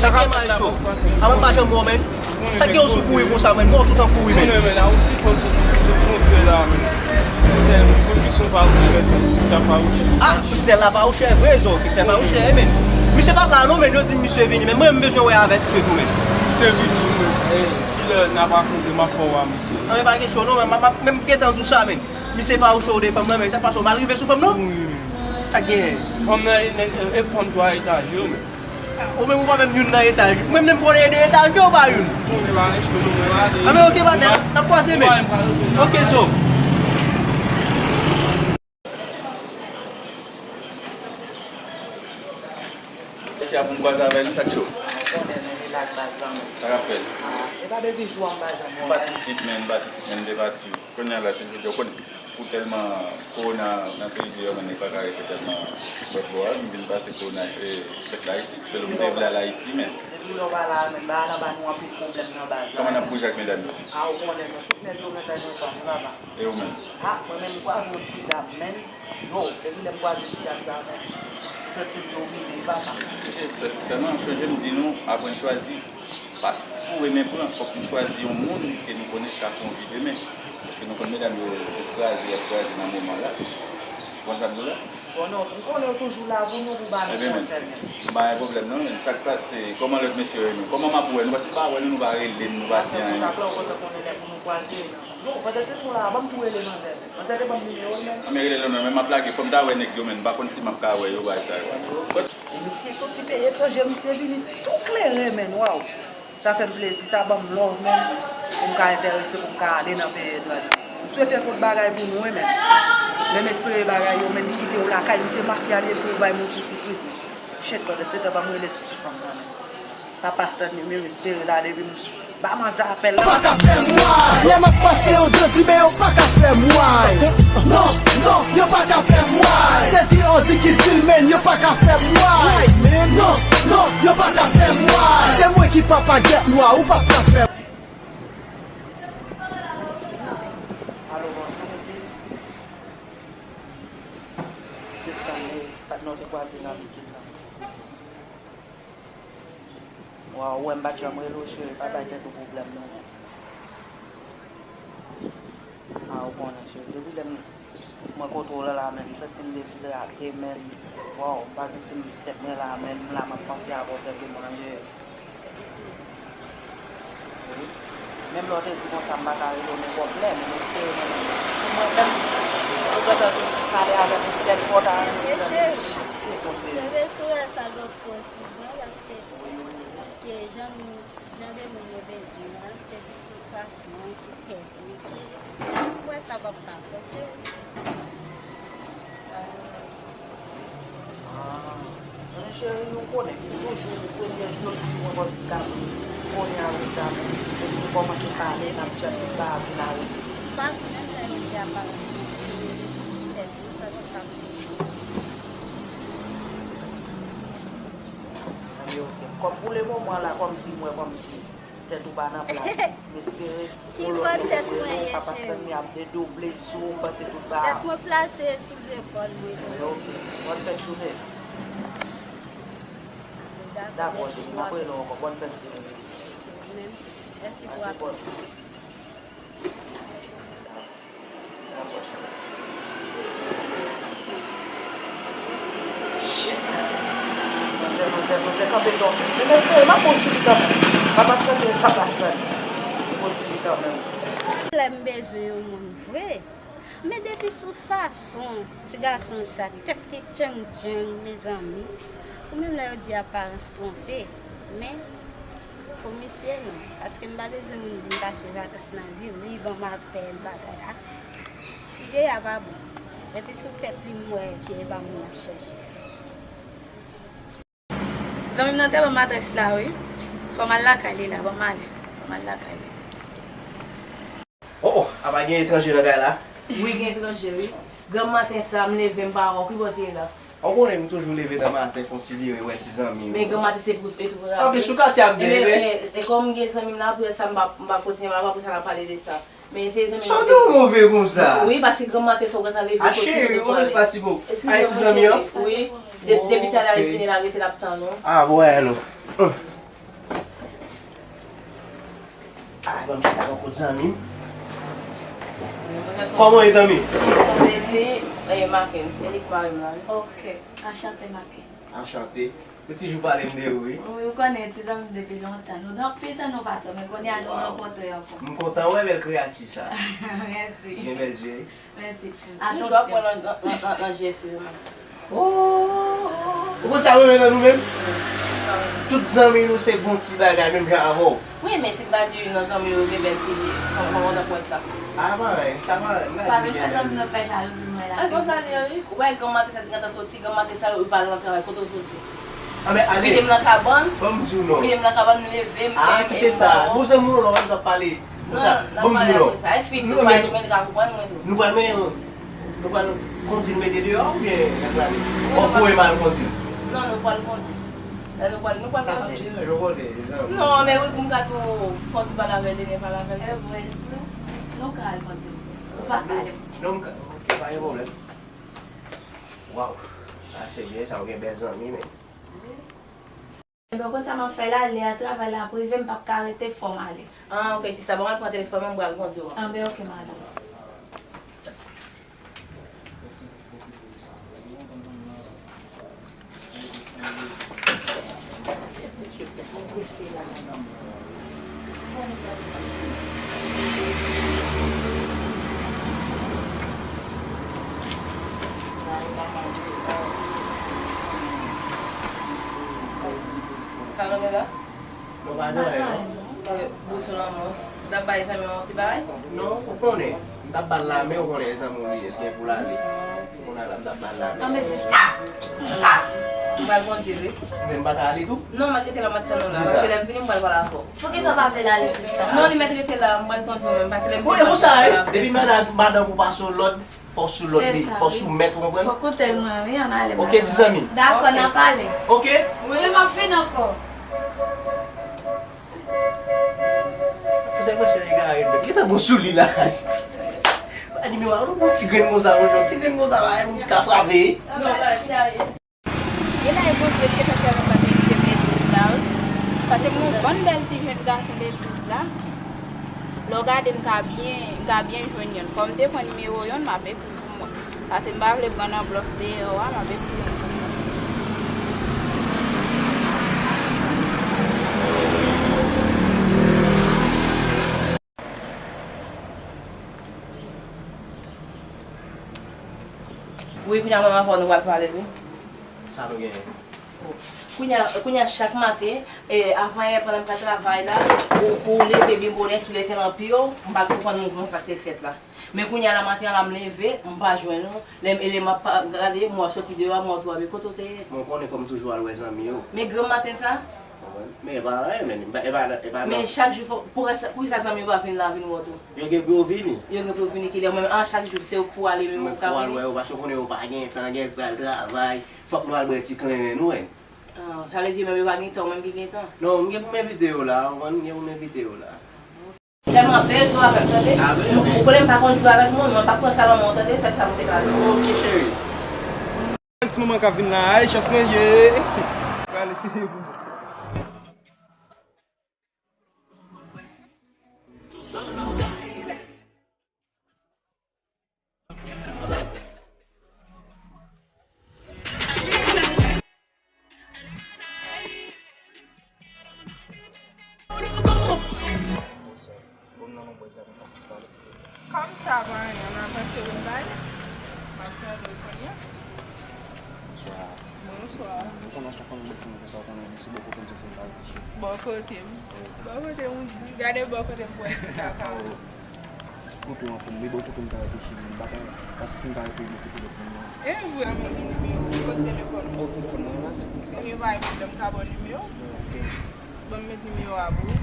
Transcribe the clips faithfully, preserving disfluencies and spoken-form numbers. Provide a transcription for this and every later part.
Sa fè mal cho. Avan pa janm wè w, men. Sa gen w sou kouri konsa, men. Mò tout an kouri, men. Konnen, men, la, ou di konn sou, sou fwontyè la, men. Kristèl, konn misyon fawouchè, sa fawouchè. Ah, Kristèl la fawouchè, vre, zo. Kristèl fawouchè, men. Misye pa la, non, men. Yo di misye vini, men. Mwen, m bezwen wè avèk misye tou, men. Misye vini, men. E, kilè n ap rakonte, m ap fè w a misye. Anben, pa gen cho, non, men. M ap, m ap menm gentan di w sa, men. Misye fawouchè w de fanm nan, men. Sa k pase w mal rive sou fanm nan? Wi, wi. Sa k genyen? Fanm nan, e, e, e fanm twa etaj yo, men. Ou menm ou pa menm youn nan etaj. Mwen menm konnen de etaj ke ou pa youn. Anben, oke, patè, n ap kwaze, men. Oke, zo. Mesye a pou m kwaze avè l, sa k cho? Konnen nou rilaks baz zanmi. Sa k ap fèt? Ah, e pa depi jou an baz zanmi. M pa t isit, men, m pa t isit, men, m te pati. Kounye a la, se jodi a, ou konnen, pou tèlman kowona nan peyi deyò, men, nèg pa ka rete tèlman lòt bò a, m vin pase kowona, e, fèt la isit. Tèlman m te vle al Ayiti, men. Depi lè w pa la, men, ba nan ba nou anpil pwoblèm nan baz la. Kòman n ap bouje ak medam yo? A, ou konnen, men, tout nèg yo gentan nan fanmi, papa. E ou menm? A, mwen menm, m kwaze yon ti dam, men, yo, depi lè m kwaze ti dam sa, men, m santi m domine, papa. Sè-, sèlman, chonje m di nou, aprann chwazi. Pa foure men pran, fòk nou chwazi yon moun ke nou konnen k ka fè yon vi demen. Paske nou konn medam yo se kraze y ap kraze nan moman la. Ou konn sa m di w la? Bon, non, m konnen yo toujou la pou nou, pou ba nou konsèy, men. Ebyen, men, m pa gen pwoblèm non, men sa k pase se kòman lòt mesye yo ye nou? Kòman m ap wè nou? Paske m pa wè nou, nou pa rele m, nou pa di anyen. Dakò, dakò, dakò, konnen lè pou nou kwaze. Non, pandan se tan la, ban m tou rele manzè. Manzè te ban m nimewo l, men. Anben, rele l non, men m ap lage, fò m ta wè nèg yo, men m pa konn si m ap ka wè yo, bagay sa yo a. E misye soti peyi etranje, misye vini tou klere, men, waw. Sa fè m plezi, sa ban m love, men, pou m ka enterese, pou m ka ale nan peyi etranje. M swete tout bagay pou nou, wi, men. Men m espere bagay yo, men, li kite w lakay, misye mafya li ye pou w bay moun pou sipriz, men. Shit, pandan se tan, ban m rele sou ti fanm nan, men. Papa Stanley, men, m espere la, depi m ba manzè apèl la. Pa ka fè m why. Lè m ap pase yo grandi, men yo pa ka fè m why. Non, non, yo pa ka fè m why. Se D O Z ki di l, men yo pa ka fè m why. Non, non, yo pa ka fè m why. Se mwen ki papa gèt nwa, ou pa ka fè m. Alo, bonjou, mesye. Se Stanley, ti patnè w te kwaze nan Bikini nan. Waw, ou wè m pa t janm rele w, cheri, pa bay tèt ou pwoblèm non. A, ou konnen, cheri, depi lè m, mwen kote w la, la menm, m santi m dezidrate, menm. Waw, m pa santi m tèt mwen la, menm, m la, m ap panse avè w sèlman, cheri. Wi. Menm lè w te di konsa, m pa ka rele w nenpòt lè, men m espere mwen menm. Pou mwen menm, ou gentan vin pale avè m yon sèl fwa, w ta renmen m tande chak segonn de li. Kenbe sou wè sa lòt fwa. Bon, paske ke jan moun, jan de moun yo bezwen an, ke li sou fason, sou tèt li, ke mwen sa p ap ka fèt, cheri. Ah, men cheri, nou konnen, toujou, premye jou, yo toujou pran ti kado. Kounye a, wi, sa, men, depi nou kòmanse pale, n ap tann li pa vin arete. Fason menm jan yo di aparans lan, sou tèt ou, sa, sa, Anben, oke. Kòm pou le moman la, kòmsi m wè kòmsi tèt ou pa nan plas. M espere yon lòt jou pou nou, papa Stanley ap dedouble sou ou, m panse tout bagay. Tèt mwen plase sou zepòl mwen. Anben, oke. Bòn fèt jounen. Dakò, cheri, m ap rele w ankò. Bòn fèt jounen. Mèsi pou apèl. Shit! Manzè, manzè, manzè, kanpe non. Men mesye, m ap pouswiv li kanmenm. Papa Stanley, papa Stanley. M pouswiv li kanmenm. Lè m bezwen yon moun vre. Men depi sou fason ti gason sa, tèt li tchang tchang, mezanmi. Ou menm lè yo di aparans twonpe. Men, pou misye, non. Paske m pa bezwen moun vin pase vakans nan vi m, li ban m apèl, bagay la. Ide a pa bon. Epi sou tèt li, m wè ke e pa moun l ap chèche. Zanmi m nan te ban m adrès la, wi. Fò m al lakay li la, ban m ale. Fò m al lakay li. Oh, oh, apa gen etranje nan kay la? Wi, gen etranje, wi. Granm maten sa, m leve, m pa wè w, ki bò w te ye la? Ou konnen m toujou leve nan maten, fè yon ti vire, wè ti zanmi m. Men granm maten se pou, e tou pou. Anplis, sou katye a m te leve. E, e, e kòm m gen zanmi m nan, apre sa, m pa, m pa kontinye, m pa, apre sa, n a pale de sa. Men se zanmi m. Sa w te move konsa? Wi, paske granm maten sa, ou gentan leve, soti pou pale. A, cheri, ou pa ti bon. Ay, ti zanmi an? Wi. De-, depi talè li fini la, rete l ap tann ou. A, bon, alo. Hum. Ban m chita bò kot zanmi m. Kòman w ye, zanmi? Mezi, e, Maken, e li k mari m la, wi. Ok, anchante, Maken. Anchante. Ou toujou pale m de ou, wi. Wi, ou konnen, ti zanmi m depi lontan. Nou gen anpil tan nou pa t wè, men kounye a nou rankontre ankò. M kontan wè bèl kreyati sa. Mèsi. Gen bèl zye, wi. Mèsi. Toujou ap wè nan, nan, nan, nan je fi yo, men. Oh! Ou konn sa m renmen nan nou menm? Tout zanmi nou se bon ti bagay, menm jan avè w. Wi, men si m ta di youn nan zanmi yo gen bèl ti je, kòman, kòman w t ap wè sa? A, pa anyen, sa pa anyen, m pa di gen anyen. Pa vin fè zanmi nan fè jalouzi mwen la. A, konsa li ye, wi. Ou wè granm maten sa ki gentan soti, granm maten sa yo, yo pa al nan travay, kote w soti? A, men ale. Kite m nan kabann. Ban m di w non. Kite m nan kabann, m leve, m, a, m, kite m sa. Bon, zanmi w la, w ap pale. Konsa, ban m di w non. Non, n ap pale apre sa. E fi tou, pa jwenn ka konprann mwen tou. Nou pral mennen, nou pral kondi l mete deyò oubyen n ap lage? Ou ap voye m al kondi l? Non, nou pral kondi l. Lè nou pral, nou pral kondi l. Sa p ap chanje, nou konnen, zanmi. Non, men wi, pou m ka tou kondi l pale avè l, demen pale avè l. E vre, nou ka al kondi l. Ou pa ka ale. Non, m ka, ok, pa gen pwoblèm. Waw, a se byen sa, ou gen bèl zanmi, men. Enben, ou konn sa m ap fè la, lè a travay la ap rive, m p ap ka rete, fò m ale. Ah, ok, sista, ban m al pran telefòn mwen, m pral kondi w. Anben, ok, madanm. Sa w la? Non, pa nan, non. Bous ou lanmou. Ou t ap bay zanmi w yon ti bagay? Non, ou konnen. M t ap ba l la, men ou konnen e zanmi w li ye, l gen pou l ale. Kounye a la, m t ap ba l la, men. Anben, sista. M pral kondi l, wi. Men m pa ka ale tou? Non, mèt rete la, m ap tann ou la. Poukisa? Paske lè m vini, m pral pale avè w. Poukisa w pa vle l ale, sista? Non, li mèt rete la, m pral kondi w menm. Paske lè m vini, m pral pale avè w. Depi madanm, madanm ou pase yon lòd, fò w sou lòd li, fò w sou mèt, ou konprann? Fò koute l mwen, wi, ann ale. Ok, ti zanmi. Dakò, n a pale. Ok? Wi, m ap vin ankò. Pou sa, mesye egare, li gentan bon sou li la. A nimewo a, yon bon ti grenn konsa, yon ti grenn konsa, pa yon moun ki ka frape. Non, pa, li la. Genlè e Bondye ki te fè sèvant la te kite m legliz la, wi. Paske m wè yon bann bèl ti jèn gason legliz la. Lè w gade, m ka byen, m ka byen jwenn yonn. Kòm m te pran nimewo yonn, m ap ekri pou mwen. Paske m pa vle pran nan blòf deyò a, m ap ekri yonn pou mwen. Wi, kounye a manman avè w nou pral pale, wi. Sa nou genyen? Kounye a, kounye a chak maten, e, avan yè pandan m ka travay la, ou, ou leve byen bonè sou lete lan pye w, m pa t konprann mouvman sa k te fèt la. Men kounye a la maten an la m leve, m pa jwenn ou. Lè m, e lè m ap pa, gade, m wè w soti deyò a, m wè w twape. Kote w te ye? Mwen konnen fò m toujou al wè zanmi yo. Men granm maten sa? Konprann? Men e pa anyen, men e pa, e pa, e pa. Men chak jou fò, pou rès, poukisa zanmi yo pa vin la vin wè w tou? Yo gen pou yo vini. Yo gen pou yo vini kilè? Mwen menm, a chak jou, se ou k pou ale, men ou ka vini. Mwen pou al wè yo, paske w konnen yo pa gen tan, gen pral travay. Fòk nou al bwè ti klenren nou, wè. Ah, sa vle di menm yo pa gen tan, ou menm ki gen tan? Non, m gen pou m envite yo la, ou konprann? M gen pou m envite yo la. Sèlman bezwen avè m, tande? Ah, wi, wi. Ou konnen m pa konn jwe avèk moun, mwen pa pran sa nan men w, tande? Sèl sa m te ka di. Ok, cheri. Ti manman k ap vin la, ay, chans mwen ye. Prale, cheri. Kòm sa, pa anyen, m avanse wi m bay. M ap tande w kounye a. Bonswa. Bonswa. Ou konn a chak fwa nou bèt timoun konsa, ou konnen, se bò kote m soti m ta rete cheri. Bò kote m? Wi. Bò kote m, ou di, gade bò kote m pral fè kaka. Oh. Kote w an pou m, men bò kote m ta rete cheri, m pa ka, paske si m ta rete bò kote lòt moun nan. E vre, men ki nimewo, kot telefòn ou? Oh, telefòn mwen la, silvouplè. Ok, pa gen pwoblèm, m ka ba w nimewo. Ok. Ban m met nimewo a pou ou.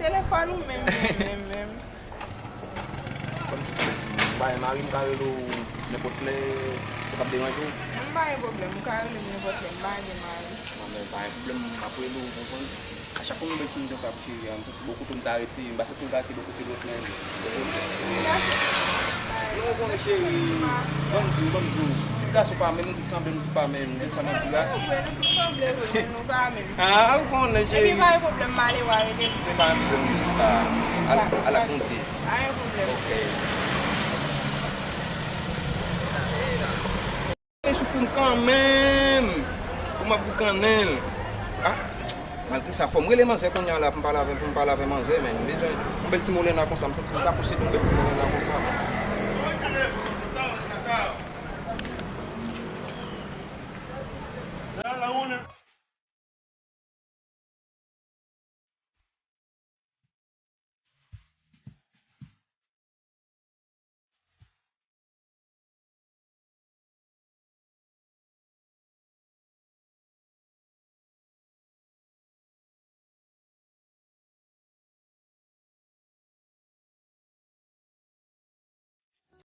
Telefòn ou menm, menm, menm, menm. Ban m di w, m bay mari m ka rele w nenpòt lè, sa p ap deranje w? M pa gen pwoblèm, ou ka rele m nenpòt lè, m pa gen mari. Non, men pa gen pwoblèm, m ap rele w, ou konprann? A chak fwa m wè ti moun konsa, cheri, m santi bò kote m ta rete, m pa santi m ka rete bò kote lòt, men. Mèsi. Bye. Non, ou konnen, cheri, ban m di w, ban m di w. Gason pa menm, nou tout sanble, nou tout pa menm. Se sa m ap di la. Nou tout sanble vre, men nou pa menm. Ah, ou konnen, Epi cheri. Pa gen pwoblèm, m ale wa rele m. Men pa gen pwoblèm, sista. Al, al ak Bondye. Pa gen pwoblèm. Ok. E sou fou m kanmenm. Pou m ap boukannen l. Ah, malgre sa, fò m rele manzè kounye a la pou m pale avè, pou m pale avè manzè, men m bezwen yon bèl ti molena konsa. M santi m ka posede yon bèl ti molena konsa.